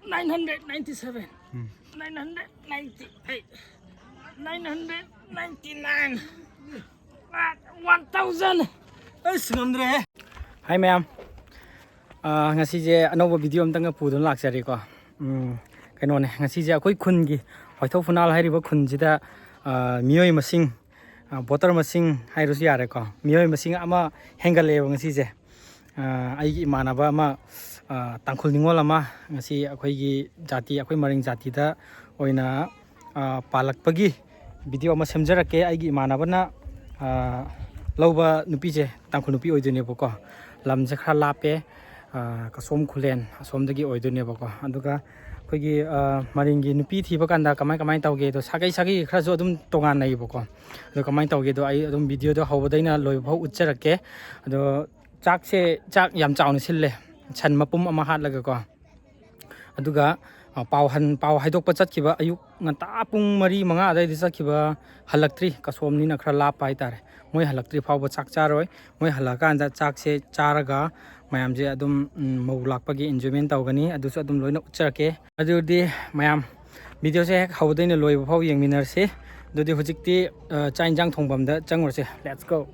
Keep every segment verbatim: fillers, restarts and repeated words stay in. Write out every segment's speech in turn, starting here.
Nine hundred ninety-seven, nine hundred ninety-eight, nine hundred ninety-nine, one thousand. ꯑꯁ, ꯉꯝꯗ꯭ꯔꯦꯍꯦ. ꯍꯥꯏ ꯃꯌꯥꯝ, ꯑꯥ, ꯉꯁꯤꯁꯦ ꯑꯅꯧꯕ ꯚꯤꯗꯤꯑꯣ ꯑꯝꯇꯪꯒ ꯄꯨꯗꯨꯅ ꯂꯥꯛꯆꯔꯤꯀꯣ꯫ ꯎꯝ, ꯀꯩꯅꯣꯅꯦ, ꯉꯁꯤꯁꯦ ꯑꯩꯈꯣꯏ ꯈꯨꯟꯒꯤ, ꯋꯥꯏꯊꯧ ꯐꯨꯅꯥꯜ ꯍꯥꯏꯔꯤꯕ ꯈꯨꯟꯁꯤꯗ, ꯑꯥ, ꯃꯤꯑꯣꯏ ꯃꯁꯤꯡ, ꯑꯥ, ꯚꯣꯇꯔ ꯃꯁꯤꯡ ꯍꯥꯏꯔꯁꯨ ꯌꯥꯔꯦꯀꯣ, ꯃꯤꯑꯣꯏ ꯃꯁꯤꯡ ꯑꯃ ꯍꯦꯟꯒꯠꯂꯛꯑꯦꯕ ꯉꯁꯤꯁꯦ꯫ ꯑꯥ, ꯑꯩꯒꯤ ꯏꯃꯥꯟꯅꯕ ꯑꯃ, ꯑꯥ, ꯇꯥꯡꯈꯨꯜ ꯅꯤꯉꯣꯜ ꯑꯃ ꯉꯁꯤ ꯑꯩꯈꯣꯏꯒꯤ ꯖꯥꯇꯤ, ꯑꯩꯈꯣꯏ ꯃꯔꯤꯡ ꯖꯥꯇꯤꯗ ꯑꯣꯏꯅ, ꯑꯥ, ꯄꯥꯜꯂꯛꯄꯒꯤ ꯚꯤꯗꯤꯑꯣ ꯑꯃ ꯁꯦꯝꯖꯔꯛꯀꯦ꯫ ꯑꯩꯒꯤ ꯏꯃꯥꯟꯅꯕꯅ, ꯑꯥ, ꯂꯧꯕ ꯅꯨꯄꯤꯁꯦ ꯇꯥꯡꯈꯨꯜ ꯅꯨꯄꯤ ꯑꯣꯏꯗꯣꯏꯅꯦꯕꯀꯣ꯫ ꯂꯝꯁꯦ ꯈꯔ ꯂꯥꯞꯄꯦ, ꯑꯥ, ꯀꯁꯣꯝ ꯈꯨꯂꯦꯟ ꯑꯁꯣꯝꯗꯒꯤ ꯑꯣꯏꯗꯣꯏꯅꯦꯕꯀꯣ꯫ ꯑꯗꯨꯒ ꯑꯩꯈꯣꯏꯒꯤ, ꯑꯥ, ꯃꯔꯤꯡꯒꯤ ꯅꯨꯄꯤ ꯊꯤꯕ ꯀꯥꯟꯗ ꯀꯃꯥꯏ ꯀꯃꯥꯏꯅ ꯇꯧꯒꯦꯗꯣ, ꯁꯥꯒꯩ ꯁꯥꯒꯩ ꯈꯔꯁꯨ ꯑꯗꯨꯝ ꯇꯣꯉꯥꯟꯅꯩꯕꯀꯣ꯫ ꯑꯗꯣ ꯀꯃꯥꯏꯅ ꯇꯧꯒꯦꯗꯣ ꯑꯩ ꯑꯗꯨꯝ ꯚꯤꯗꯤꯑꯣꯗꯣ ꯍꯧꯕꯗꯩꯅ ꯂꯣꯏꯕ ꯐꯥꯎ ꯎꯠꯆꯔꯛꯀꯦ꯫ ꯑꯗꯣ ꯆꯥꯛꯁꯦ, ꯆꯥꯛ ꯌꯥꯝ ꯆꯥꯎꯅ ꯁꯤꯜꯂꯦ, ꯁꯟ ꯃꯄꯨꯝ ꯑꯃ ꯍꯥꯠꯂꯒꯀꯣ꯫ ꯑꯗꯨꯒ, ꯑ, ꯄꯥꯎ ꯍꯟ-, ꯄꯥꯎ ꯍꯥꯏꯗꯣꯛꯄ ꯆꯠꯈꯤꯕ ꯑꯌꯨꯛ ꯉꯟꯇꯥ ꯄꯨꯡ ꯃꯔꯤ, ꯃꯉꯥ ꯑꯗꯨꯋꯥꯏꯗ ꯆꯠꯈꯤꯕ, ꯍꯜꯂꯛꯇ꯭ꯔꯤ꯫ ꯀꯁꯣꯝꯅꯤꯅ ꯈꯔ ꯂꯥꯞꯄ ꯍꯥꯏꯇꯥꯔꯦ꯫ ꯃꯣꯏ ꯍꯜꯂꯛꯇ꯭ꯔꯤ ꯐꯥꯎꯕ ꯆꯥꯛ ꯆꯥꯔꯣꯏ꯫ ꯃꯣꯏ ꯍꯜꯂꯛꯑꯀꯥꯟꯗ ꯆꯥꯛꯁꯦ ꯆꯥꯔꯒ ꯃꯌꯥꯝꯁꯦ ꯑꯗꯨꯝ, ꯎꯝ, ꯃꯧ ꯂꯥꯛꯄꯒꯤ enjoyment ꯇꯧꯒꯅꯤ꯫ ꯑꯗꯨꯁꯨ ꯑꯗꯨꯝ ꯂꯣꯏꯅ ꯎꯠꯆꯔꯛꯀꯦ꯫ ꯑꯗꯨꯗꯤ ꯃꯌꯥꯝ, ꯚꯤꯗꯤꯑꯣꯁꯦ ꯍꯦꯛ ꯍꯧꯕꯗꯩꯅ ꯂꯣꯏꯕ ꯐꯥꯎ ꯌꯦꯡꯃꯤꯟꯅꯔꯁꯤ꯫ ꯑꯗꯨꯗꯤ ꯍꯧꯖꯤꯛꯇꯤ, ꯑ, ꯆꯥꯛ ꯏꯟꯖꯥꯡ ꯊꯣꯡꯐꯝꯗ ꯆꯪꯉꯨꯔꯁꯦ꯫ Let's go꯫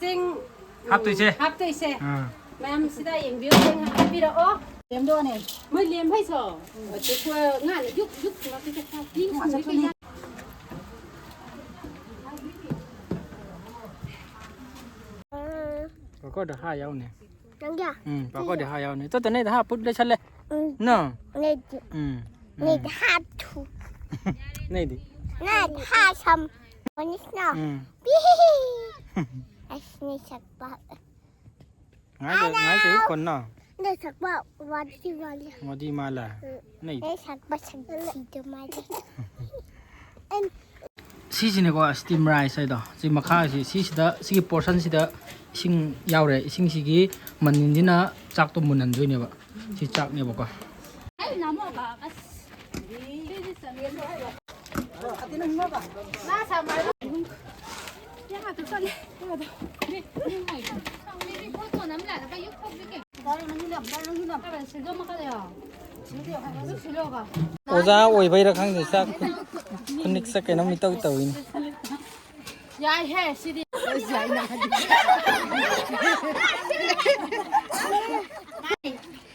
ꯆꯦꯡ, ꯎꯝ, ꯍꯥꯞꯇꯣꯏꯁꯦ꯫ ꯍꯥꯞꯇꯣꯏꯁꯦ꯫ ꯑꯥ꯫ ꯃꯌꯥꯝ ꯁꯤꯗ ꯌꯦꯡꯕꯤꯌꯨ, ꯆꯦꯡ ꯍꯥꯞꯄꯤꯔꯛꯑꯣ꯫ ꯂꯦꯝꯗꯣꯛꯑꯅꯤ꯫ ꯃꯣꯏ ꯂꯦꯝ ꯍꯩꯁꯣ? ꯎꯝ꯫ ꯉꯥꯅ ꯌꯨꯛ, ꯌꯨꯛ ꯉꯥꯛꯇ ꯆꯠꯄ꯫ ꯄꯤ ꯁꯨꯡꯗꯤ ꯀꯩꯅꯣ? ꯄꯥꯀꯣꯔꯗ ꯍꯥ ꯌꯥꯎꯅꯦ꯫ ꯅꯪꯒꯤ? ꯎꯝ, ꯄꯥꯀꯣꯔꯗ ꯍꯥ ꯌꯥꯎꯅꯦ꯫ ꯇꯣ, ꯇꯣ, ꯅꯦꯗ ꯍꯥ ꯄꯨꯠ ꯂꯩꯁꯜꯂꯦ꯫ ꯎꯝ꯫ ꯅꯣ꯫ ꯅꯦꯗ꯫ ꯎꯝ꯫ ꯎꯝ꯫ ꯅꯦꯗ ꯍꯥ ꯊꯨ꯫ ꯅꯦꯗꯤ꯫ ꯅꯦꯗ ꯍꯥ ꯁꯝ꯫ ꯃꯅꯤꯁꯅ꯫ ꯎꯝ꯫ ꯄꯤ꯫ ꯑꯁ, ꯅꯦꯁꯛꯄ꯫ ꯉꯥꯏ ꯂꯩ, ꯉꯥꯏ ꯂꯩ, ꯀꯣꯟꯅ꯫ ꯅꯦꯁꯛꯄ ꯋꯥꯗꯤ ꯃꯥꯜꯂꯦ꯫ ꯋꯥꯗꯤ ꯃꯥꯜꯂꯦ꯫ ꯎꯝ꯫ ꯅꯦ꯫ ꯅꯦꯁꯛꯄ ꯁꯛꯊꯤꯗꯣ ꯃꯥꯜꯂꯦ꯫ ꯁꯤꯁꯤꯅꯦꯀꯣ, steam rice ꯍꯥꯏꯗꯣ꯫ ꯁꯤ ꯃꯈꯥꯁꯤ, ꯁꯤꯁꯤꯗ, ꯁꯤꯒꯤ portion ꯁꯤꯗ ꯏꯁꯤꯡ ꯌꯥꯎꯔꯦ꯫ ꯏꯁꯤꯡꯁꯤꯒꯤ ꯃꯅꯤꯟꯁꯤꯅ ꯆꯥꯛꯇꯣ ꯃꯨꯟꯍꯟꯗꯣꯏꯅꯦꯕ꯫ ꯁꯤ ꯆꯥꯛꯅꯦꯕꯀꯣ꯫ ꯑꯩ ꯅꯝꯃꯣꯕ, ꯑꯁ꯫ ꯃꯥ ꯁꯥꯃꯔ꯫ ꯌꯥꯗ ꯆꯠꯂꯦ꯫ ꯌꯥꯗ꯫ ꯑꯣꯖꯥ ꯑꯣꯏꯕꯩꯔꯥ ꯈꯪꯗꯦ, ꯆꯥꯛ ꯈꯨ-, ꯈꯨꯅꯤꯛꯁꯦ ꯀꯩꯅꯣꯝ ꯏꯇꯧ ꯇꯧꯏꯅꯦ꯫ ꯌꯥꯏꯍꯦ ꯁꯤꯗꯤ꯫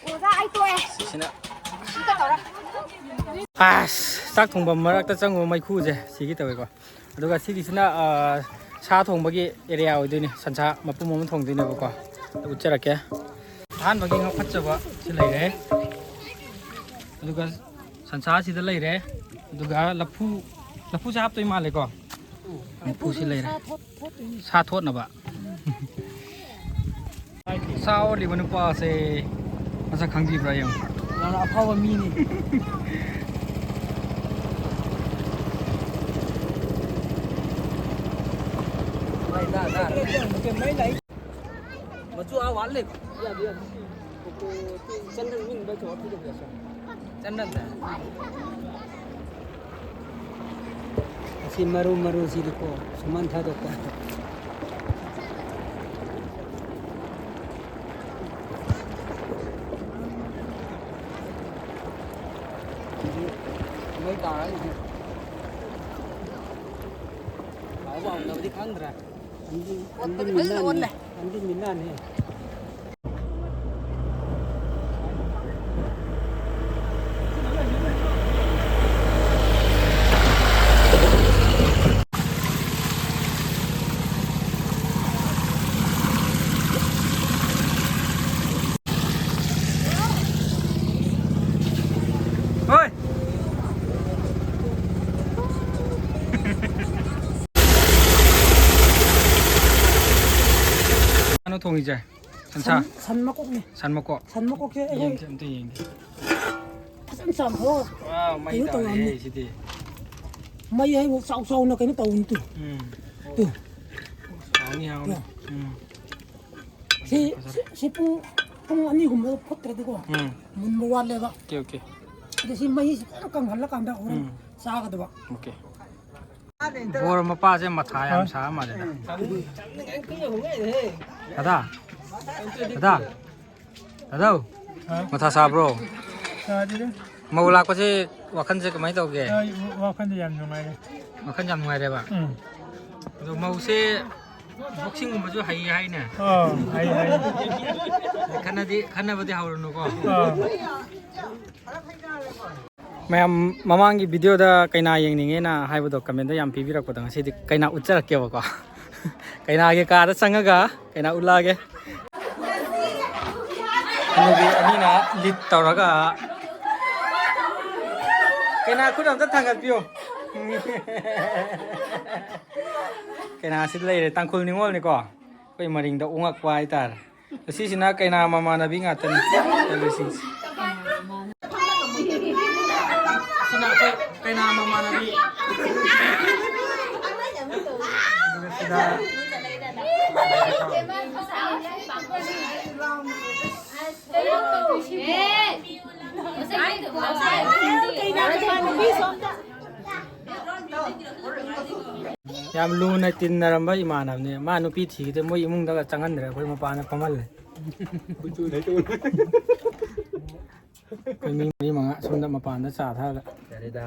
ꯑꯣꯖꯥ, ꯑꯩ ꯇꯣꯛꯑꯦ꯫ ꯁꯤꯁꯤꯅ꯫ ꯑꯁ, ꯆꯥꯛ ꯊꯣꯡꯐꯝ ꯃꯔꯛꯇ ꯆꯪꯉꯨꯕ ꯃꯩꯈꯨꯁꯦ ꯁꯤꯒꯦ ꯇꯧꯋꯦꯀꯣ꯫ ꯑꯗꯨꯒ ꯁꯤꯒꯤꯁꯤꯅ, ꯑ, ꯁꯥ ꯊꯣꯡꯕꯒꯤ ꯑꯦꯔꯤꯌꯥ ꯑꯣꯏꯗꯣꯏꯅꯤ꯫ ꯁꯟꯁꯥ ꯃꯄꯨꯝ ꯑꯃ ꯊꯣꯡꯗꯣꯏꯅꯦꯕꯀꯣ꯫ ꯑꯗꯨ ꯎꯠꯆꯔꯛꯀꯦ꯫ ꯑꯍꯥꯟꯕꯒꯤ ꯉꯧꯈꯠꯆꯕ ꯁꯤ ꯂꯩꯔꯦ꯫ ꯑꯗꯨꯒ ꯁꯟꯁꯥꯁꯤꯗ ꯂꯩꯔꯦ꯫ ꯑꯗꯨꯒ ꯂꯐꯨ, ꯂꯐꯨꯁꯦ ꯍꯥꯞꯇꯣꯏ ꯃꯥꯜꯂꯦꯀꯣ꯫ ꯂꯐꯨꯁꯤ ꯂꯩꯔꯦ꯫ ꯁꯥ ꯊꯣꯠꯅꯕ꯫ ꯁꯥ ꯑꯣꯜꯂꯤꯕ ꯅꯨꯄꯥꯁꯦ ꯃꯁꯛ ꯈꯪꯕꯤꯕ꯭ꯔꯥ ꯌꯦꯡꯉꯨ꯫ ꯌꯥꯝꯅ ꯑꯐꯥꯎꯕ ꯃꯤꯅꯤ꯫ ꯃꯆꯨ ꯑꯥ ꯋꯥꯠꯂꯦ꯫ ꯆꯟꯗꯟ ꯃꯤꯡ ꯆꯟꯗꯟꯗ꯫ ꯑꯁꯤ ꯃꯔꯨ ꯃꯔꯨꯁꯤꯗꯤꯀꯣ, ꯁꯨꯃꯥꯏꯅ ꯊꯥꯗꯣꯛꯄ꯫ ꯃꯩ ꯇꯥꯔꯅꯤ꯫ ꯍꯥꯎꯕ ꯍꯥꯎꯇꯕꯗꯤ ꯈꯪꯗ꯭ꯔꯦ꯫ ꯑꯣꯠꯄꯗꯤ ꯐꯖꯅ ꯑꯣꯠꯂꯦ꯫ ꯍꯣꯏ꯫ ꯀꯩꯅꯣ ꯊꯣꯡꯉꯤꯁꯦ? ꯁꯟꯁꯥ? ꯁꯟ, ꯁꯟ ꯃꯀꯣꯛꯅꯦ꯫ ꯁꯟ ꯃꯀꯣꯛ? ꯁꯟ ꯃꯀꯣꯛꯁꯦ ꯑꯩꯈꯣꯏ ꯌꯦꯡꯁꯦ, ꯑꯝꯇ ꯌꯦꯡꯒꯦ꯫ ꯐꯖꯅ ꯆꯥꯝꯊꯣꯛꯑꯒ ꯋꯥꯎ, ꯃꯩ ꯀꯩꯅꯣ ꯇꯧꯔꯝꯅꯤ꯫ ꯇꯥꯔꯦꯍꯦ ꯁꯤꯗꯤ꯫ ꯃꯩ ꯍꯥꯏꯕꯨ ꯆꯥꯎ ꯆꯥꯎꯅ ꯀꯩꯅꯣ ꯇꯧꯕꯅꯤ ꯇꯨ꯫ ꯎꯝ꯫ ꯇꯨ꯫ ꯍꯥꯎꯅꯤ, ꯍꯥꯎꯅꯤ꯫ ꯇꯨ꯫ ꯎꯝ꯫ ꯁꯤ, ꯐꯖꯔꯦ꯫ ꯁꯤ, ꯁꯤ ꯄꯨꯡ, ꯄꯨꯡ ꯑꯅꯤꯒꯨꯝꯕ ꯐꯨꯠꯇ꯭ꯔꯗꯤꯀꯣ, ꯎꯝ꯫ ꯃꯨꯟꯕ ꯋꯥꯠꯂꯦꯕ꯫ Okay, okay. ꯑꯗ ꯁꯤ ꯃꯩꯁꯤ ꯐꯖꯅ ꯀꯪꯍꯜꯂꯀꯥꯟꯗ ꯍꯣꯔꯦꯟ ꯎꯝ꯫ ꯆꯥꯒꯗꯕ꯫ ꯑꯣꯀꯦ꯫ ꯕꯣꯔ ꯃꯄꯥꯁꯦ ꯃꯊꯥ ꯌꯥꯝ ꯁꯥ ꯃꯥꯜꯂꯦꯗ꯫ ꯗꯗꯥ, ꯗꯗꯥ, ꯇꯥꯗꯧ, ꯍꯥ? ꯃꯊꯥ ꯁꯥꯕ꯭ꯔꯣ? ꯁꯥꯗꯦꯗ꯫ ꯃꯧ ꯂꯥꯛꯄꯁꯦ ꯋꯥꯈꯜꯁꯦ ꯀꯃꯥꯏꯅ ꯇꯧꯒꯦ? ꯑꯩ ꯋꯥꯈꯜꯗꯤ ꯌꯥꯝ ꯅꯨꯡꯉꯥꯏꯔꯦ꯫ ꯋꯥꯈꯜ ꯌꯥꯝ ꯅꯨꯡꯉꯥꯏꯔꯦꯕ? ꯎꯝ꯫ ꯑꯗꯣ ꯃꯧꯁꯦ ꯕꯣꯛꯁꯤꯡꯒꯨꯝꯕꯁꯨ ꯍꯩ ꯍꯥꯏꯅꯦ? ꯑꯥ, ꯍꯩ, ꯍꯩ꯫ ꯈꯠꯅꯗꯤ, ꯈꯠꯅꯕꯗꯤ ꯍꯧꯔꯨꯅꯨꯀꯣ꯫ ꯑꯥ꯫ ꯃꯌꯥꯝ, ꯃꯃꯥꯡꯒꯤ ꯚꯤꯗꯤꯑꯣꯗ ꯀꯩꯅꯥ ꯌꯦꯡꯅꯤꯡꯉꯦꯅ ꯍꯥꯏꯕꯗꯣ ꯀꯃꯦꯟꯗ ꯌꯥꯝ ꯄꯤꯕꯤꯔꯛꯄꯗꯣ ꯉꯁꯤꯗꯤ ꯀꯩꯅꯥ ꯎꯠꯆꯔꯛꯀꯦꯕꯀꯣ꯫ ꯀꯩꯅꯥꯒꯤ ꯀꯥꯗ ꯆꯪꯉꯒ ꯀꯩꯅꯥ ꯎꯠꯂꯛꯑꯒꯦ꯫ ꯍꯅꯨꯕꯤ ꯑꯅꯤꯅ ꯂꯤꯠ ꯇꯧꯔꯒ ꯀꯩꯅꯥ ꯈꯨꯠ ꯑꯝꯇ ꯊꯥꯡꯒꯠꯄꯤꯌꯨ꯫ ꯀꯩꯅꯥꯁꯤꯗ ꯂꯩꯔꯦ, ꯇꯥꯡꯈꯨꯜ ꯅꯤꯉꯣꯜꯅꯤꯀꯣ꯫ ꯑꯩꯈꯣꯏ ꯃꯔꯤꯡꯗ ꯎꯪꯉꯛꯄ ꯍꯥꯏꯇꯥꯔꯦ꯫ ꯑꯁꯤꯁꯤꯅ ꯀꯩꯅꯥ ꯃꯃꯥꯟꯅꯕꯤ ꯉꯥꯛꯇꯅꯤ ꯂꯩꯔꯤꯁꯤꯡꯁꯦ꯫ ꯁꯤꯅ ꯑꯩꯈꯣꯏ ꯀꯩꯅꯥ ꯃꯃꯥꯟꯅꯕꯤ꯫ ꯑꯗꯨꯒ ꯁꯤꯗ ꯌꯥꯝ ꯂꯨꯅ ꯇꯤꯟꯅꯔꯝꯕ ꯏꯃꯥꯟꯅꯕꯅꯦ꯫ ꯃꯥ ꯅꯨꯄꯤ ꯊꯤꯈꯤꯗꯦ, ꯃꯣꯏ ꯏꯃꯨꯡꯗꯒ ꯆꯪꯍꯟꯗ꯭ꯔꯦ, ꯑꯩꯈꯣꯏ ꯃꯄꯥꯟꯗ ꯐꯝꯍꯜꯂꯦ꯫ ꯑꯩꯈꯣꯏ ꯃꯤ ꯃꯔꯤ ꯃꯉꯥ ꯁꯣꯝꯗ ꯃꯄꯥꯟꯗ ꯆꯥ ꯊꯛꯑꯒ꯫ ꯌꯥꯔꯦꯗ꯫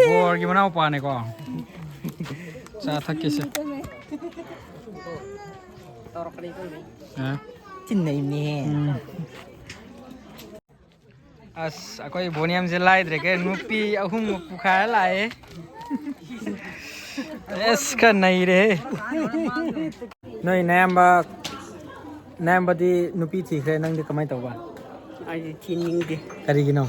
ꯕꯣꯔꯒꯤ ꯃꯅꯥꯎꯄꯥꯅꯦꯀꯣ꯫ ꯆꯥ ꯊꯛꯀꯦꯁꯦ꯫ ꯑ? ꯇꯤꯟꯅꯩꯅꯦ꯫ ꯎꯝ꯫ ꯑꯁ, ꯑꯩꯈꯣꯏ ꯕꯣꯅꯤꯌꯝꯁꯦ ꯂꯥꯏꯗ꯭ꯔꯦ ꯀꯩꯅꯣ, ꯅꯨꯄꯤ ꯑꯍꯨꯝꯃꯨꯛ ꯄꯨꯈꯥꯏꯔ ꯂꯥꯛꯑꯦ꯫ ꯑꯁ, ꯈꯔ ꯅꯩꯔꯦꯍꯦ꯫ ꯅꯣꯏ ꯅꯌꯥꯝꯕ, ꯅꯌꯥꯝꯕꯗꯤ ꯅꯨꯄꯤ ꯊꯤꯈ꯭ꯔꯦ, ꯅꯪꯗꯤ ꯀꯃꯥꯏꯅ ꯇꯧꯕ? ꯑꯩꯗꯤ ꯊꯤꯅꯤꯡꯗꯦ꯫ ꯀꯔꯤꯒꯤꯅꯣ?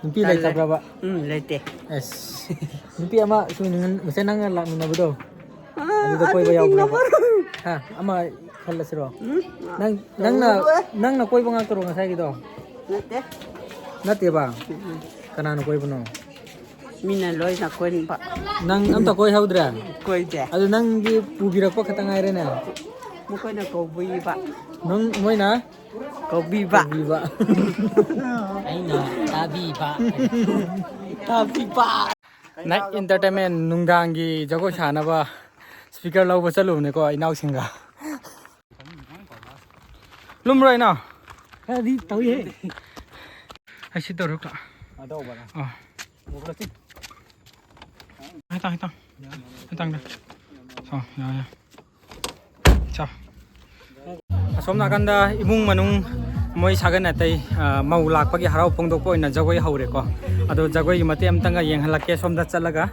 ꯅꯨꯄꯤ ꯇꯜꯂꯦ꯫ ꯂꯩꯇꯕ꯭ꯔꯕ? ꯎꯝ, ꯂꯩꯇꯦ꯫ ꯑꯁ, ꯅꯨꯄꯤ ꯑꯃ ꯁꯨꯝ ꯉꯁꯥꯏ ꯅꯪꯅ ꯂꯥꯛꯃꯤꯟꯅꯕꯗꯣ? ꯑꯥ, ꯑꯗꯨꯗ ꯀꯣꯏꯕ ꯑꯗꯨꯗꯤ ꯌꯥꯎꯕ꯭ꯔꯕ? ꯉꯝꯃꯔꯣꯏ꯫ ꯍꯥ, ꯑꯃ ꯈꯜꯂꯁꯤꯔꯣ? ꯎꯝ, ꯅꯪ, ꯅꯪꯅ, ꯇꯧꯔꯣꯏ꯫ ꯅꯪꯅ ꯀꯣꯏꯕ ꯉꯥꯛꯇꯔꯣ ꯉꯁꯥꯏꯒꯤꯗꯣ? ꯅꯠꯇꯦ꯫ ꯅꯠꯇꯦꯕ? ꯎꯝ, ꯎꯝ꯫ ꯀꯅꯥꯅ ꯀꯣꯏꯕꯅꯣ? ꯃꯤꯅ ꯂꯣꯏꯅ ꯀꯣꯏꯕ꯫ ꯅꯪ ꯑꯝꯇ ꯀꯣꯏꯍꯧꯗ꯭ꯔꯦ? ꯀꯣꯏꯗꯦ꯫ ꯑꯗꯨ ꯅꯪꯗꯤ ꯄꯨꯕꯤꯔꯛꯄ ꯈꯛꯇ ꯉꯥꯏꯔꯦꯅꯦ? ꯃꯈꯣꯏꯅ ꯀꯧꯕꯤꯕ꯫ ꯅꯪ, ꯃꯣꯏꯅ? ꯀꯧꯕꯤꯕ꯫ ꯀꯧꯕꯤꯕ꯫ ꯑꯩꯅ ꯇꯥꯕꯤꯕ꯫ ꯇꯥꯕꯤꯕ꯫ Night entertainment, ꯅꯨꯡꯗꯥꯡꯒꯤ ꯖꯒꯣꯏ ꯁꯥꯅꯕ speaker ꯂꯧꯕ ꯆꯠꯂꯨꯕꯅꯦꯀꯣ ꯏꯅꯥꯎꯁꯤꯡꯒ꯫ ꯂꯨꯝꯕ꯭ꯔꯣ ꯑꯩꯅ? ꯈꯔꯗꯤ ꯇꯧꯏꯍꯦ꯫ ꯑꯩ ꯁꯤ ꯇꯧꯔꯣ ꯀ ꯑꯗꯧꯕꯔ? ꯑꯥ꯫ ꯃꯨꯛꯂꯁꯤ꯫ ꯍꯥꯏꯇꯥꯡ, ꯍꯥꯏꯇꯥꯡ꯫ ꯍꯥꯏꯇꯥꯡꯗ꯫ ꯁꯣ, ꯌꯥ, ꯌꯥ꯫ ꯆꯥ꯫ ꯑꯁꯣꯝ ꯅꯥꯀꯟꯗ ꯏꯃꯨꯡ ꯃꯅꯨꯡ ꯃꯣꯏ ꯁꯥꯒꯩ ꯅꯥꯇꯩ, ꯑ, ꯃꯧ ꯂꯥꯛꯄꯒꯤ ꯍꯔꯥꯎ ꯐꯣꯡꯗꯣꯛꯄ ꯑꯣꯏꯅ ꯖꯒꯣꯏ ꯍꯧꯔꯦꯀꯣ꯫ ꯑꯗꯣ ꯖꯒꯣꯏꯒꯤ ꯃꯇꯦꯛ ꯑꯃꯇꯪꯒ ꯌꯦꯡꯍꯜꯂꯛꯀꯦ ꯁꯣꯝꯗ ꯆꯠꯂꯒ꯫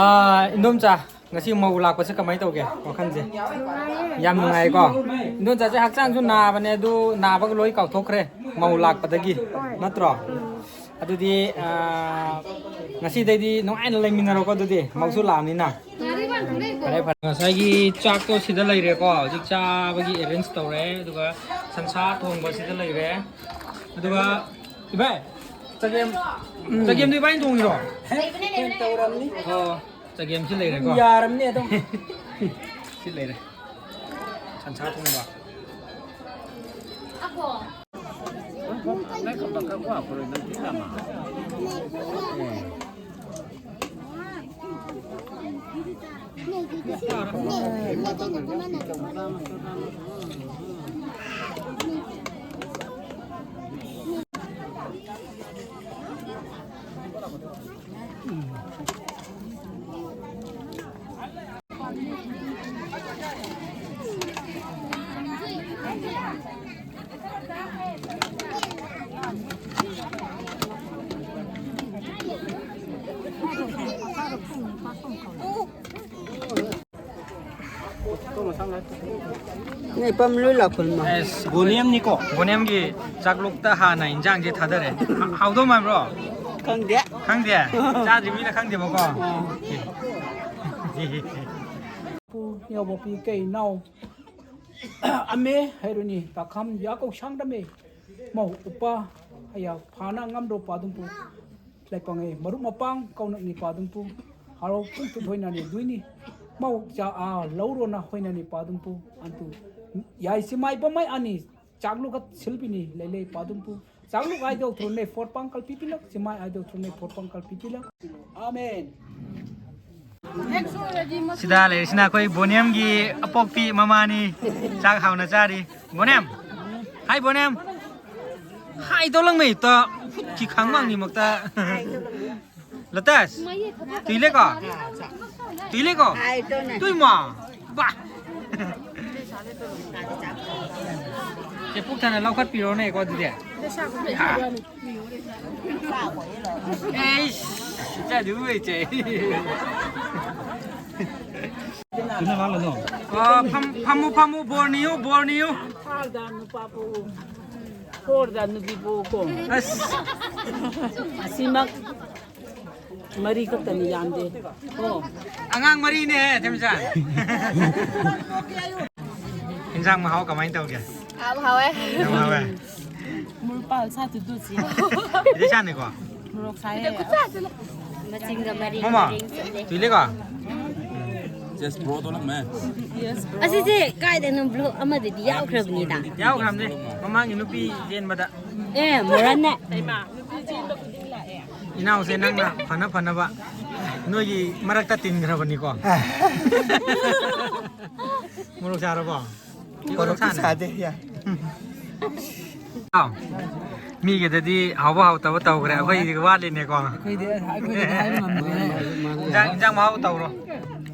ꯑꯥ, ꯏꯟꯗꯣꯝꯆꯥ, ꯉꯁꯤ ꯃꯧ ꯂꯥꯛꯄꯁꯦ ꯀꯃꯥꯏꯅ ꯇꯧꯒꯦ ꯋꯥꯈꯜꯁꯦ? ꯅꯨꯡꯉꯥꯏꯌꯦ꯫ ꯌꯥꯝ ꯅꯨꯡꯉꯥꯏꯀꯣ? ꯏꯟꯗꯣꯝꯆꯥꯁꯦ ꯍꯛꯆꯥꯡꯁꯨ ꯅꯥꯕꯅꯦ, ꯑꯗꯨ ꯅꯥꯕꯒ ꯂꯣꯏ ꯀꯥꯎꯊꯣꯛꯈ꯭ꯔꯦ ꯃꯧ ꯂꯥꯛꯄꯗꯒꯤ꯫ ꯍꯣꯏ꯫ ꯅꯠꯇ꯭ꯔꯣ? ꯎꯝ꯫ ꯑꯗꯨꯗꯤ, ꯑꯥ, ꯉꯁꯤꯗꯩꯗꯤ ꯅꯨꯡꯉꯥꯏꯅ ꯂꯩꯃꯤꯟꯅꯔꯣꯀꯣ, ꯑꯗꯨꯗꯤ ꯃꯧꯁꯨ ꯂꯥꯛꯑꯅꯤꯅ꯫ ꯐꯔꯦ, ꯐꯔꯦ꯫ ꯉꯁꯥꯏꯒꯤ ꯆꯥꯛꯇꯣ ꯁꯤꯗ ꯂꯩꯔꯦꯀꯣ, ꯍꯧꯖꯤꯛ ꯆꯥꯕꯒꯤ arrange ꯇꯧꯔꯦ, ꯑꯗꯨꯒ ꯁꯟꯁꯥ ꯊꯣꯡꯕ ꯁꯤꯗ ꯂꯩꯔꯦ, ꯑꯗꯨꯒ ꯏꯕꯥꯏ, ꯆꯒꯦꯝ, ꯎꯝ꯫ ꯆꯒꯦꯝꯗꯣ ꯏꯕꯥꯏꯅ ꯊꯣꯡꯉꯤꯔꯣ? ꯍꯦ, ꯑꯩꯈꯣꯏꯅ ꯇꯧꯔꯝꯅꯤ꯫ ꯑꯣ, ꯆꯒꯦꯝꯁꯤ ꯂꯩꯔꯦꯀꯣ? ꯌꯥꯔꯝꯅꯤ ꯑꯗꯨꯝ꯫ ꯁꯤ ꯂꯩꯔꯦ꯫ ꯁꯟꯁꯥ ꯊꯣꯡꯕ꯫ ꯅꯣꯏ ꯄꯝ ꯂꯣꯏ ꯂꯥꯛꯈꯨꯜ ꯃꯥ꯫ ꯑꯦꯁ, ꯕꯣꯅꯤꯌꯝꯅꯤꯀꯣ? ꯕꯣꯅꯤꯌꯝꯒꯤ ꯆꯥꯛꯂꯨꯛꯇ ꯍꯥꯟꯅ ꯏꯟꯖꯥꯡꯁꯦ ꯊꯥꯗꯔꯦ꯫ ꯍꯥ-, ꯍꯥꯎꯗꯧ ꯃꯥꯟꯕ꯭ꯔꯣ? ꯈꯪꯗꯦ꯫ ꯈꯪꯗꯦ? ꯆꯥꯗ꯭ꯔꯤꯕꯅꯤꯅ ꯈꯪꯗꯦꯕꯀꯣ? ꯑꯥ꯫ ꯄꯨ ꯌꯥꯎꯕ ꯄꯤ ꯀꯩ ꯏꯅꯥꯎ ꯑꯃꯦ ꯍꯩꯔꯨꯅꯤ ꯇꯥꯈꯝ ꯌꯥꯀꯧ ꯁꯥꯡꯗꯃꯦ ꯃꯧ ꯎꯄꯥ ꯍꯌꯥ ꯐꯥꯅ ꯉꯝꯗ꯭ꯔꯣ ꯄꯥꯗꯨꯝꯄꯨ ꯂꯩꯄꯪꯉꯦ ꯃꯔꯨꯞ ꯃꯄꯥꯡ ꯀꯧꯅꯛꯅꯤ ꯄꯥꯗꯨꯝꯄꯨ ꯍꯔꯥꯎ ꯄꯨꯡꯇꯨ ꯊꯣꯏꯅꯅꯤ ꯗꯨꯏꯅꯤ ꯃꯧ ꯆꯥ ꯑꯥ ꯂꯧꯔꯣꯅ ꯍꯣꯏꯅꯅꯤ ꯄꯥꯗꯨꯝꯄꯨ ꯑꯟꯇꯨ ꯌꯥꯏꯁꯤ ꯃꯥꯏ ꯄꯃꯥꯏ ꯑꯅꯤ ꯆꯥꯛꯂꯨꯒ ꯁꯤꯜꯕꯤꯅꯤ ꯂꯩꯂꯩ ꯄꯥꯗꯨꯝꯄꯨ ꯆꯥꯛꯂꯨꯛ ꯍꯥꯏꯗꯧ ꯊꯨꯔꯅꯦ ꯐꯣꯔ ꯄꯥꯡꯀꯜ ꯄꯤꯄꯤꯂꯛ ꯆꯤꯃꯥꯏ ꯍꯥꯏꯗꯧ ꯊꯨꯔꯅꯦ ꯐꯣꯔ ꯄꯥꯡꯀꯜ ꯄꯤꯄꯤꯂꯛ꯫ ꯑꯥꯃꯦꯟ꯫ ꯁꯤꯗ ꯂꯩꯔꯤꯁꯤꯅ ꯑꯩꯈꯣꯏ ꯕꯣꯅꯤꯌꯝꯒꯤ ꯑꯄꯣꯛꯄꯤ ꯃꯃꯥꯅꯤ꯫ ꯆꯥꯛ ꯍꯥꯎꯅ ꯆꯥꯔꯤ꯫ ꯕꯣꯅꯤꯌꯝ! ꯍꯥꯏ ꯕꯣꯅꯤꯌꯝ! ꯍꯥꯏ ꯇꯧꯂꯪ ꯃꯩ ꯇ ꯈꯤ ꯈꯥꯡ ꯃꯥꯡꯅꯤ ꯃꯛꯇ꯫ ꯂꯇꯥꯁ! ꯇꯨꯏꯂꯦꯀꯣ? ꯇꯨꯏꯂꯦꯀꯣ? ꯇꯨꯏꯃ! ꯕꯥ! ꯁꯦ ꯄꯨꯛ ꯊꯟꯅ ꯂꯧꯈꯠꯄꯤꯔꯣꯅꯦꯀꯣ ꯑꯗꯨꯗꯤ꯫ ꯑꯩꯁ, ꯏꯆꯥꯗꯤ ꯎꯏ, ꯏꯆꯦ꯫ ꯀꯩꯅꯣ ꯉꯥꯡꯂꯅꯣ? ꯑꯣ, ꯐꯝ-, ꯐꯝꯃꯨ, ꯐꯝꯃꯨ, ꯕꯣꯔꯅꯤꯌꯨ, ꯕꯣꯔꯅꯤꯌꯨ꯫ ꯐꯥꯔꯗ ꯅꯨꯄꯥ ꯄꯣꯛꯎ, ꯐꯣꯔꯗ ꯅꯨꯄꯤ ꯄꯣꯛꯎꯀꯣ꯫ ꯑꯁ꯫ ꯑꯁꯤꯃꯛ ꯃꯔꯤ ꯈꯛꯇꯅꯤ, ꯌꯥꯝꯗꯦ꯫ ꯑꯣ꯫ ꯑꯉꯥꯡ ꯃꯔꯤꯅꯦ, ꯊꯦꯝꯆꯥ꯫ ꯏꯟꯖꯥꯡ ꯃꯍꯥꯎ ꯀꯃꯥꯏꯅ ꯇꯧꯒꯦ? ꯍꯥꯎ ꯍꯥꯎꯋꯦ꯫ ꯌꯥꯝ ꯍꯥꯎꯋꯦ꯫ ꯃꯣꯔꯣꯛ ꯄꯥꯜ ꯁꯥ ꯇꯨꯗꯨ ꯁꯤ꯫ ꯏꯆꯦ ꯆꯥꯅꯤꯀꯣ? ꯃꯣꯔꯣꯛ ꯁꯥꯏꯌꯦ꯫ ꯃꯆꯤꯟꯒ ꯃꯔꯤ ꯃꯃꯥ, ꯃꯔꯤ ꯆꯠꯂꯦ꯫ ꯇꯨꯏꯂꯦꯀꯣ? Yes, bro, ꯊꯣꯛꯂꯝꯃꯦ꯫ ꯑꯁꯤꯁꯦ ꯀꯥꯏꯗꯅꯣ vlog ꯑꯃꯗꯗꯤ ꯌꯥꯎꯈ꯭ꯔꯕꯅꯤꯗ꯫ ꯌꯥꯎꯈ꯭ꯔꯕꯅꯦ, ꯃꯃꯥꯡꯒꯤ ꯅꯨꯄꯤ ꯆꯦꯟꯕꯗ꯫ ꯑꯦ, ꯃꯣꯔꯟꯅꯦ꯫ ꯏꯅꯥꯎꯁꯦ ꯅꯪꯅ ꯐꯅ ꯐꯅꯕ ꯅꯣꯏꯒꯤ ꯃꯔꯛꯇ ꯇꯤꯟꯈ꯭ꯔꯕꯅꯤꯀꯣ꯫ ꯃꯣꯔꯣꯛ ꯁꯥꯔꯕꯣ? ꯃꯣꯔꯣꯛꯇꯤ ꯁꯥꯗꯦ, ꯌꯥꯏ꯫ ꯑꯥꯎ꯫ ꯃꯤꯒꯤꯗꯗꯤ ꯍꯥꯎꯕ ꯍꯥꯎꯇꯕ ꯇꯧꯈ꯭ꯔꯦ, ꯑꯩꯈꯣꯏꯒꯤꯗꯤ ꯋꯥꯠꯂꯤꯅꯦꯀꯣ꯫ ꯑꯩꯈꯣꯏꯗꯤ, ꯑꯩꯈꯣꯏꯗꯗꯤ ꯍꯥꯏꯕ ꯉꯝꯗ꯭ꯔꯦ꯫ ꯏꯟꯖꯥꯡ, ꯏꯟꯖꯥꯡ ꯃꯍꯥꯎ ꯇꯧꯔꯣ꯫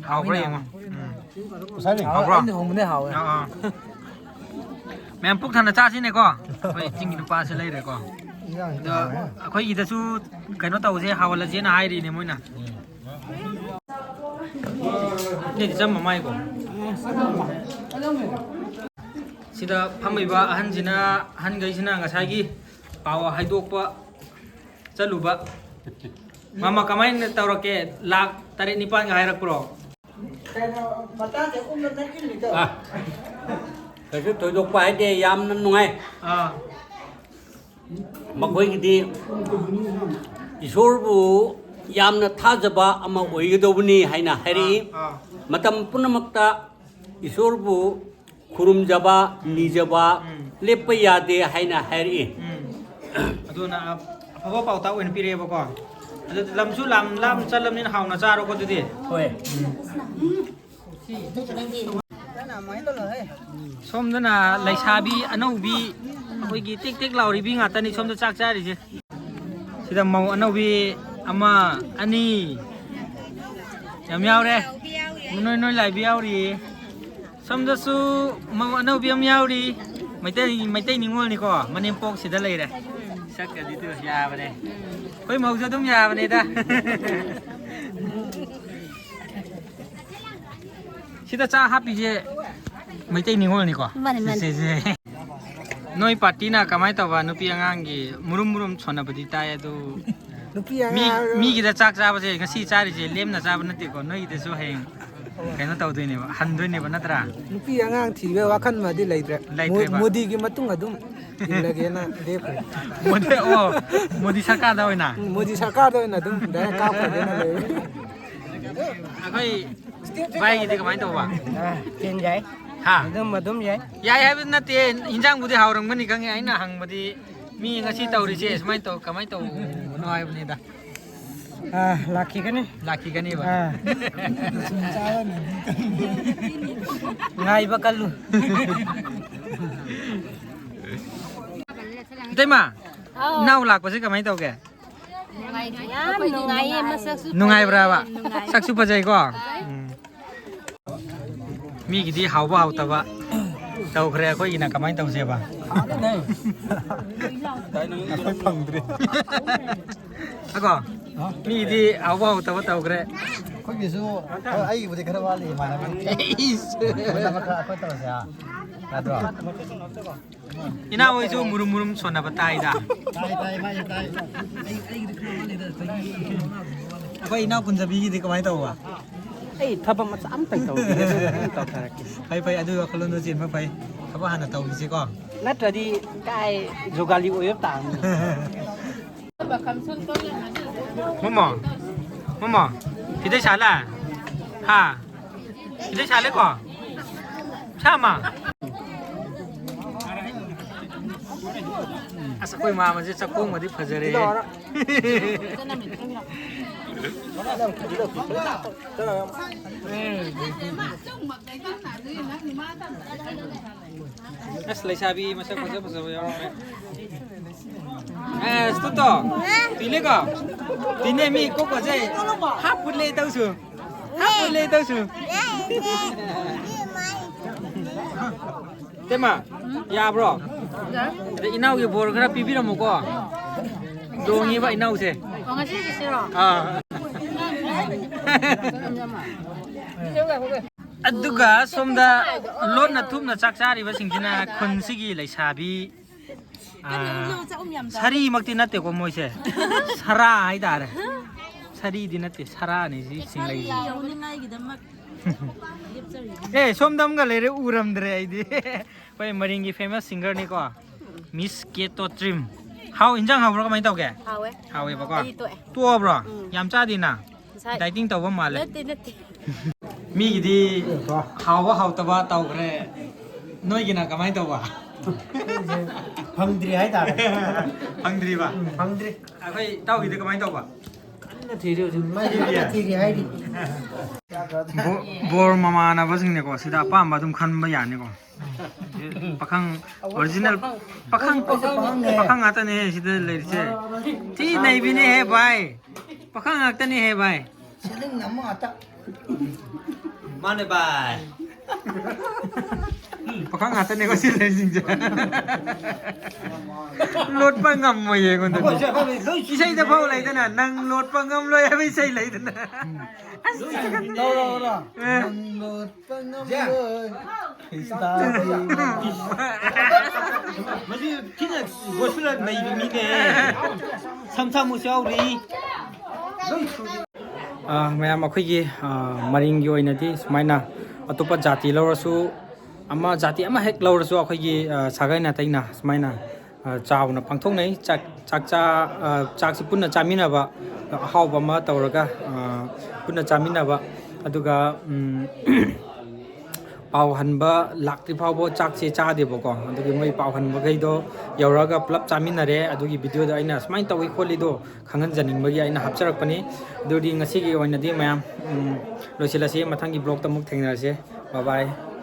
ꯍꯥꯎꯕ꯭ꯔꯥ ꯌꯦꯡꯉꯣ꯫ ꯎꯝ꯫ ꯉꯁꯥꯏꯅꯤ? ꯍꯥꯎꯕ꯭ꯔꯣ? ꯑꯩꯅ ꯍꯣꯡꯕꯅꯦ ꯍꯥꯎꯋꯦ꯫ ꯑꯥ, ꯑꯥ꯫ ꯃꯌꯥꯝ ꯄꯨꯛ ꯊꯟꯅ ꯆꯥꯁꯤꯅꯦꯀꯣ꯫ ꯑꯩꯈꯣꯏ ꯆꯤꯡꯒꯤ ꯅꯨꯄꯥꯁꯦ ꯂꯩꯔꯦꯀꯣ꯫ ꯏꯟꯖꯥꯡꯁꯦ ꯑꯗꯣ ꯍꯥꯎꯋꯦ꯫ ꯑꯩꯈꯣꯏꯒꯤꯗꯁꯨ ꯀꯩꯅꯣ ꯇꯧꯁꯦ, ꯍꯥꯎꯍꯜꯂꯁꯦꯅ ꯍꯥꯏꯔꯤꯅꯦ ꯃꯣꯏꯅ꯫ ꯎꯝ꯫ ꯅꯦ, ꯆꯝꯃ ꯃꯥꯏꯀꯣ꯫ ꯁꯤꯗ ꯐꯝꯃꯤꯕ ꯑꯍꯟꯁꯤꯅ, ꯑꯍꯟꯈꯩꯁꯤꯅ ꯉꯁꯥꯏꯒꯤ ꯄꯥꯎ ꯍꯥꯏꯗꯣꯛꯄ ꯆꯠꯂꯨꯕ꯫ ꯃꯥꯃ, ꯀꯃꯥꯏꯅ ꯇꯧꯔꯛꯀꯦ? ꯂꯥꯛ ꯇꯔꯦꯠ ꯅꯤꯄꯥꯟꯒ ꯍꯥꯏꯔꯛꯄ꯭ꯔꯣ? ꯀꯩꯅꯣ, ꯃꯇꯥꯡꯁꯦ ꯀꯨꯝꯅ ꯅꯛꯁꯤꯜꯂꯤꯗꯣ꯫ ꯑꯥ, ꯀꯩꯁꯨ ꯊꯣꯏꯗꯣꯛꯄ ꯍꯥꯏꯗꯦ, ꯌꯥꯝꯅ ꯅꯨꯡꯉꯥꯏ꯫ ꯑꯥ꯫ ꯃꯈꯣꯏꯒꯤꯗꯤ ꯏꯁꯣꯔꯕꯨ ꯌꯥꯝꯅ ꯊꯥꯖꯕ ꯑꯃ ꯑꯣꯏꯒꯗꯧꯕꯅꯤ ꯍꯥꯏꯅ ꯍꯥꯏꯔꯛꯏ꯫ ꯑꯥ, ꯑꯥ꯫ ꯃꯇꯝ ꯄꯨꯝꯅꯃꯛꯇ ꯏꯁꯣꯔꯕꯨ ꯈꯨꯔꯨꯝꯖꯕ, ꯎꯝ꯫ ꯅꯤꯖꯕ ꯎꯝ꯫ ꯂꯦꯞꯄ ꯌꯥꯗꯦ ꯍꯥꯏꯅ ꯍꯥꯏꯔꯛꯏ꯫ ꯎꯝ꯫ ꯑꯗꯨꯅ ꯑꯐꯕ ꯄꯥꯎꯇꯥꯛ ꯑꯣꯏꯅ ꯄꯤꯔꯛꯑꯦꯕꯀꯣ꯫ ꯑꯗꯨ ꯂꯝꯁꯨ ꯂꯥꯝ-, ꯂꯥꯞꯅ ꯆꯠꯂꯕꯅꯤꯅ ꯍꯥꯎꯅ ꯆꯥꯔꯣꯀꯣ ꯑꯗꯨꯗꯤ꯫ ꯍꯣꯏ꯫ ꯎꯝ꯫ ꯁꯣꯝꯗꯅ ꯂꯩꯁꯥꯕꯤ ꯑꯅꯧꯕꯤ, ꯑꯩꯈꯣꯏꯒꯤ ꯇꯦꯛ ꯇꯦꯛ ꯂꯥꯎꯔꯤꯕꯤ ꯉꯥꯛꯇꯅꯤ ꯁꯣꯝꯗ ꯆꯥꯛ ꯆꯥꯔꯤꯁꯦ꯫ ꯁꯤꯗ ꯃꯧ ꯑꯅꯧꯕꯤ ꯑꯃ, ꯑꯅꯤ ꯌꯥꯝ ꯌꯥꯎꯔꯦ꯫ ꯅꯣꯏ, ꯅꯣꯏ ꯂꯥꯏꯕꯤ ꯌꯥꯎꯔꯤ꯫ ꯁꯣꯝꯗꯁꯨ ꯃꯧ ꯑꯅꯧꯕꯤ ꯑꯃ ꯌꯥꯎꯔꯤ꯫ ꯃꯩꯇꯩ, ꯃꯩꯇꯩ ꯅꯤꯉꯣꯜꯅꯤꯀꯣ, ꯃꯅꯦꯝꯄꯣꯛ ꯁꯤꯗ ꯂꯩꯔꯦ꯫ ꯁꯛꯀꯗꯤ ꯇꯨ ꯌꯥꯕꯅꯦ꯫ ꯑꯩꯈꯣꯏ ꯃꯧꯁꯨ ꯑꯗꯨꯝ ꯌꯥꯕꯅꯤꯗ꯫ ꯁꯤꯗ ꯆꯥ ꯍꯥꯞꯄꯤꯁꯦ ꯃꯩꯇꯩ ꯅꯤꯉꯣꯜꯅꯤꯀꯣ? ꯃꯥꯅꯦ, ꯃꯥꯅꯦ꯫ ꯁꯤꯁꯦ꯫ ꯅꯣꯏ ꯄꯥꯔꯇꯤꯅ ꯀꯃꯥꯏꯅ ꯇꯧꯕ? ꯅꯨꯄꯤ ꯑꯉꯥꯡꯒꯤ ꯃꯨꯔꯨꯝ ꯃꯨꯔꯨꯝ ꯁꯣꯟꯅꯕꯗꯤ ꯇꯥꯏ, ꯑꯗꯨ ꯅꯨꯄꯤ ꯃꯤ-, ꯑꯉꯥꯡ ꯃꯤꯒꯤꯗ ꯆꯥꯛ ꯆꯥꯕꯁꯦ ꯉꯁꯤ ꯆꯥꯔꯤꯁꯦ ꯂꯦꯝꯅ ꯆꯥꯕ ꯅꯠꯇꯦꯀꯣ, ꯅꯣꯏꯒꯤꯗꯁꯨ ꯍꯌꯦꯡ ꯀꯩꯅꯣ ꯇꯧꯗꯣꯏꯅꯦꯕ, ꯍꯟꯗꯣꯏꯅꯦꯕ, ꯅꯠꯇ꯭ꯔꯥ? ꯅꯨꯄꯤ ꯑꯉꯥꯡ ꯊꯤꯕ ꯋꯥꯈꯜ ꯑꯃꯗꯤ ꯂꯩꯇ꯭ꯔꯦ꯫ ꯂꯩꯇ꯭ꯔꯦꯕ꯫ ꯃꯣ-, ꯃꯣꯗꯤꯒꯤ ꯃꯇꯨꯡ ꯑꯗꯨꯝ ꯏꯜꯂꯒꯦꯅ ꯂꯦꯞꯈ꯭ꯔꯦ꯫ ꯃꯣꯗꯤ, ꯑꯣ, ꯃꯣꯗꯤ ꯁꯔꯀꯥꯔꯗ ꯑꯣꯏꯅ? ꯎꯝ, ꯃꯣꯗꯤ ꯁꯔꯀꯥꯔꯗ ꯑꯣꯏꯅ ꯑꯗꯨꯝ ꯗꯥꯏꯔꯦꯛ ꯀꯥꯞꯈ꯭ꯔꯒꯦꯅ ꯂꯩꯔꯦ꯫ ꯑꯩꯈꯣꯏ ꯚꯥꯏꯒꯤꯗꯤ ꯀꯃꯥꯏꯅ ꯇꯧꯕ? ꯑꯥ, ꯆꯦꯟ ꯌꯥꯏ꯫ ꯍꯥ? ꯑꯗꯨꯝ, ꯑꯗꯨꯝ ꯌꯥꯏ꯫ ꯌꯥꯏ ꯍꯥꯏꯕ ꯅꯠꯇꯦ, ꯏꯟꯖꯥꯡꯕꯨꯗꯤ ꯍꯥꯎꯔꯝꯒꯅꯤ ꯈꯪꯉꯦ꯫ ꯑꯩꯅ ꯍꯪꯕꯗꯤ ꯃꯤ ꯉꯁꯤ ꯇꯧꯔꯤꯁꯦ ꯁꯨꯃꯥꯏꯅ ꯇꯧ, ꯀꯃꯥꯏꯅ ꯇꯧꯕꯅꯣ ꯍꯥꯏꯕꯅꯤꯗ꯫ ꯑꯥ, ꯂꯥꯛꯈꯤꯒꯅꯤ꯫ ꯂꯥꯛꯈꯤꯒꯅꯦꯕ꯫ ꯑꯥ꯫ ꯉꯥꯏꯕ ꯀꯜꯂꯨ꯫ ꯏꯇꯩꯃ, ꯍꯥꯎ꯫ ꯏꯅꯥꯎ ꯂꯥꯛꯄꯁꯦ ꯀꯃꯥꯏꯅ ꯇꯧꯒꯦ? ꯌꯥꯝ ꯅꯨꯡꯉꯥꯏꯌꯦ, ꯃꯁꯛꯁꯨ ꯅꯨꯡꯉꯥꯏꯕ꯭ꯔꯥꯕ? ꯐꯖꯩ, ꯅꯨꯡꯉꯥꯏ꯫ ꯁꯛꯁꯨ ꯐꯖꯩꯀꯣ? ꯎꯝ꯫ ꯃꯤꯒꯤꯗꯤ ꯍꯥꯎꯕ ꯍꯥꯎꯇꯕ ꯇꯧꯈ꯭ꯔꯦ, ꯑꯩꯈꯣꯏꯒꯤꯅ ꯀꯃꯥꯏꯅ ꯇꯧꯁꯦꯕ? ꯑꯩꯈꯣꯏ ꯐꯪꯗ꯭ꯔꯤ꯫ ꯑꯀꯣ, ꯃꯤꯒꯤꯗꯤ ꯍꯥꯎꯕ ꯍꯥꯎꯇꯕ ꯇꯧꯈ꯭ꯔꯦ꯫ ꯑꯩꯈꯣꯏꯒꯤꯁꯨ, ꯑꯩꯒꯤꯕꯨꯗꯤ ꯈꯔ ꯋꯥꯠꯂꯤ, ꯏꯃꯥꯟꯅꯕ꯫ ꯏꯁ꯫ ꯃꯇꯝ ꯈꯔ ꯑꯩꯈꯣꯏ ꯇꯧꯔꯁꯦ, ꯍꯥ? ꯌꯥꯗ꯭ꯔꯣ? ꯏꯅꯥꯎ ꯍꯣꯏꯁꯨ ꯃꯨꯔꯨꯝ ꯃꯨꯔꯨꯝ ꯁꯣꯟꯅꯕ ꯇꯥꯏꯗ꯫ ꯇꯥꯏ, ꯇꯥꯏ, ꯃꯥꯏꯁꯨ ꯇꯥꯏ꯫ ꯑꯩ, ꯑꯩꯒꯤꯗꯤ ꯈꯔ ꯋꯥꯠꯂꯤꯗ, ꯆꯍꯤ ꯃꯉꯥꯒꯨꯝꯕ ꯋꯥꯠꯂꯤ꯫ ꯑꯩꯈꯣꯏ ꯏꯅꯥꯎ ꯀꯨꯟꯖꯕꯤꯒꯤꯗꯤ ꯀꯃꯥꯏꯅ ꯇꯧꯕ? ꯑꯩ ꯊꯕꯛ ꯃꯆꯥ ꯑꯝꯇꯪ ꯇꯧꯈꯤꯒꯦ, ꯑꯗꯨꯒ ꯑꯗꯨꯝ ꯇꯧꯊꯔꯛꯀꯦ꯫ ꯐꯩ, ꯐꯩ, ꯑꯗꯨꯒꯤ ꯋꯥꯈꯜꯂꯣꯟꯗꯣ ꯆꯦꯟꯕ ꯐꯩ꯫ ꯊꯕꯛ ꯍꯥꯟꯅ ꯇꯧꯈꯤꯁꯤꯀꯣ꯫ ꯅꯠꯇ꯭ꯔꯗꯤ ꯀꯥꯏ ꯖꯨꯒꯥꯂꯤ ꯑꯣꯏꯕ ꯇꯥꯕꯅꯤ꯫ ꯃꯣꯃꯣ, ꯃꯣꯃꯣ, ꯐꯤꯗꯩ ꯁꯥꯂꯦ? ꯍꯥ? ꯐꯤꯗꯩ ꯁꯥꯂꯦꯀꯣ? ꯁꯥꯃ? ꯑꯁ, ꯑꯩꯈꯣꯏ ꯃꯥꯃꯁꯦ ꯆꯥꯛꯈꯣꯡꯒꯗꯤ ꯐꯖꯔꯦꯍꯦ꯫ ꯑꯁ, ꯂꯩꯁꯥꯕꯤ ꯃꯁꯛ ꯐꯖ ꯐꯖꯕ ꯌꯥꯎꯔꯝꯃꯦ꯫ ꯑꯁ, ꯇꯨꯇꯣ, ꯇꯨꯏꯅꯦꯀꯣ? ꯇꯨꯏꯅꯦ, ꯃꯤ ꯀꯣꯛꯀꯁꯦ ꯍꯥꯞ ꯐꯨꯠꯂꯦ ꯇꯧꯁꯨ꯫ ꯍꯥꯞ ꯐꯨꯠꯂꯦ ꯇꯧꯁꯨ꯫ ꯏꯇꯩꯃ, ꯌꯥꯕ꯭ꯔꯣ? ꯑꯗ ꯏꯅꯥꯎꯒꯤ ꯕꯣꯔ ꯈꯔ ꯄꯤꯕꯤꯔꯝꯃꯨꯀꯣ꯫ ꯂꯣꯡꯉꯤꯕ ꯏꯅꯥꯎꯁꯦ꯫ ꯑꯣ, ꯉꯁꯤꯒꯤꯁꯤꯔꯣ? ꯑꯥ꯫ ꯑꯗꯨꯒ ꯁꯣꯝꯗ ꯂꯣꯟꯅ ꯊꯨꯞꯅ ꯆꯥꯛ ꯆꯥꯔꯤꯕꯁꯤꯡꯁꯤꯅ ꯈꯨꯟꯁꯤꯒꯤ ꯂꯩꯁꯥꯕꯤ, ꯑꯥ, ꯁꯥꯔꯤꯃꯛꯇꯤ ꯅꯠꯇꯦꯀꯣ ꯃꯣꯏꯁꯦ꯫ ꯁꯔꯥ ꯍꯥꯏꯇꯥꯔꯦ꯫ ꯁꯥꯔꯤꯗꯤ ꯅꯠꯇꯦ, ꯁꯔꯥꯅꯤ ꯁꯤ ꯆꯤꯡꯂꯩꯁꯦ꯫ ꯌꯧꯅꯤꯡꯉꯥꯏꯒꯤꯗꯃꯛ ꯂꯦꯞꯆꯔꯤꯕꯅꯤ꯫ ꯑꯦ, ꯁꯣꯝꯗ ꯑꯃꯒ ꯂꯩꯔꯦ, ꯎꯔꯝꯗ꯭ꯔꯦ ꯑꯩꯗꯤ꯫ ꯑꯩꯈꯣꯏ ꯃꯔꯤꯡꯒꯤ famous singerꯅꯤꯀꯣ, Miss Keto Trim꯫ ꯍꯥꯎ, ꯏꯟꯖꯥꯡ ꯍꯥꯎꯕ꯭ꯔꯣ? ꯀꯃꯥꯏꯅ ꯇꯧꯒꯦ? ꯍꯥꯎꯋꯦ꯫ ꯍꯥꯎꯋꯦꯕꯀꯣ? ꯑꯩꯗꯤ ꯇꯣꯛꯑꯦ꯫ ꯇꯣꯛꯑꯕ꯭ꯔꯣ? ꯎꯝ꯫ ꯌꯥꯝ ꯆꯥꯗꯦꯅ? ꯉꯁꯥꯏ dieting ꯇꯧꯕ ꯃꯥꯜꯂꯦ꯫ ꯅꯠꯇꯦ, ꯅꯠꯇꯦ꯫ ꯃꯤꯒꯤꯗꯤ ꯍꯥꯎꯕ ꯍꯥꯎꯇꯕ ꯇꯧꯈ꯭ꯔꯦ, ꯅꯣꯏꯒꯤꯅ ꯀꯃꯥꯏꯅ ꯇꯧꯕ? ꯐꯪꯗ꯭ꯔꯤ ꯍꯥꯏꯇꯥꯔꯦ꯫ ꯐꯪꯗ꯭ꯔꯤꯕ? ꯎꯝ, ꯐꯪꯗ꯭ꯔꯤ꯫ ꯑꯩꯈꯣꯏ ꯏꯇꯥꯎꯒꯤꯗꯤ ꯀꯃꯥꯏꯅ ꯇꯧꯕ? ꯀꯟꯅ ꯊꯤꯔꯤ ꯍꯧꯖꯤꯛ꯫ ꯃꯥꯏ ꯊꯤꯔꯤ ꯍꯥꯏꯔꯤ꯫ ꯕꯣ-, ꯕꯣꯔ ꯃꯃꯥꯟꯅꯕꯁꯤꯡꯅꯦꯀꯣ, ꯁꯤꯗ ꯑꯄꯥꯝꯕ ꯑꯗꯨꯝ ꯈꯟꯕ ꯌꯥꯅꯤꯀꯣ꯫ ꯄꯥꯈꯪ, original ꯄꯥꯈꯪ, ꯄꯥꯈꯪꯅꯦ꯫ ꯄꯥꯈꯪ ꯉꯥꯛꯇꯅꯦ ꯁꯤꯗ ꯂꯩꯔꯤꯁꯦ꯫ ꯊꯤ ꯅꯩꯕꯤꯅꯦꯍꯦ ꯚꯥꯏ, ꯄꯥꯈꯪ ꯉꯥꯛꯇꯅꯦꯍꯦ ꯚꯥꯏ꯫ ꯁꯤꯂꯤꯡ ꯅꯝꯕ ꯉꯥꯛꯇ꯫ ꯃꯥꯅꯦ ꯚꯥꯏ꯫ ꯄꯥꯈꯪ ꯉꯥꯛꯇꯅꯦꯀꯣ ꯁꯤ ꯂꯩꯔꯤꯁꯤꯡꯁꯦ꯫ ꯂꯣꯠꯄ ꯉꯝꯃꯣꯏꯌꯦ ꯑꯩꯉꯣꯟꯗꯗꯤ꯫ ꯏꯁꯩꯗ ꯐꯥꯎ ꯂꯩꯗꯅ, "ꯅꯪ ꯂꯣꯠꯄ ꯉꯝꯂꯣꯏ" ꯍꯥꯏꯕ ꯏꯁꯩ ꯂꯩꯗꯅ꯫ ꯑꯁ, ꯇꯧꯔꯛꯑꯣꯔꯣ? ꯑꯦ꯫ ꯅꯪ ꯂꯣꯠꯄ ꯉꯝꯂꯣꯏ꯫ ꯈ꯭ꯔꯤꯁꯇꯥꯒꯤ ꯃꯁꯤ ꯊꯤꯅ ꯒꯣꯁꯄꯦꯜ ꯅꯩꯕ ꯃꯤꯅꯦ꯫ ꯁꯝ ꯁꯝ ꯑꯃꯁꯨ ꯌꯥꯎꯔꯤ꯫ ꯑꯥ, ꯃꯌꯥꯝ ꯑꯩꯈꯣꯏꯒꯤ, ꯑꯥ, ꯃꯔꯤꯡꯒꯤ ꯑꯣꯏꯅꯗꯤ ꯁꯨꯃꯥꯏꯅ ꯑꯇꯣꯞꯄ ꯖꯥꯇꯤ ꯂꯧꯔꯁꯨ, ꯑꯃ ꯖꯥꯇꯤ ꯑꯃ ꯍꯦꯛ ꯂꯧꯔꯁꯨ ꯑꯩꯈꯣꯏꯒꯤ, ꯑꯥ, ꯁꯥꯒꯩ ꯅꯥꯇꯩꯅ ꯁꯨꯃꯥꯏꯅ, ꯑꯥ, ꯆꯥꯎꯅ ꯄꯥꯡꯊꯣꯛꯅꯩ꯫ ꯆꯥꯛ, ꯆꯥꯛ ꯆꯥ-, ꯑꯥ, ꯆꯥꯛꯁꯤ ꯄꯨꯟꯅ ꯆꯥꯃꯤꯟꯅꯕ, ꯑꯍꯥꯎꯕ ꯑꯃ ꯇꯧꯔꯒ, ꯑꯥ, ꯄꯨꯟꯅ ꯆꯥꯃꯤꯟꯅꯕ꯫ ꯑꯗꯨꯒ, ꯎꯝ, ꯄꯥꯎ ꯍꯟꯕ ꯂꯥꯛꯇ꯭ꯔꯤ ꯐꯥꯎꯕ ꯆꯥꯛꯁꯦ ꯆꯥꯗꯦꯕꯀꯣ꯫ ꯑꯗꯨꯒꯤ ꯃꯣꯏ ꯄꯥꯎ ꯍꯟꯕꯈꯩꯗꯣ ꯌꯧꯔꯛꯑꯒ ꯄꯨꯂꯞ ꯆꯥꯃꯤꯟꯅꯔꯦ꯫ ꯑꯗꯨꯒꯤ videoꯗꯣ ꯑꯩꯅ ꯁꯨꯃꯥꯏꯅ ꯇꯧꯏ ꯈꯣꯠꯂꯤꯗꯣ ꯈꯪꯍꯟꯖꯅꯤꯡꯕꯒꯤ ꯑꯩꯅ ꯍꯥꯞꯆꯔꯛꯄꯅꯤ꯫ ꯑꯗꯨꯗꯤ ꯉꯁꯤꯒꯤ ꯑꯣꯏꯅꯗꯤ ꯃꯌꯥꯝ, ꯎꯝ, ꯂꯣꯏꯁꯤꯜꯂꯁꯤ꯫ ꯃꯊꯪꯒꯤ vlogꯇ ꯑꯃꯨꯛ ꯊꯦꯡꯅꯔꯁꯦ꯫ Bye bye꯫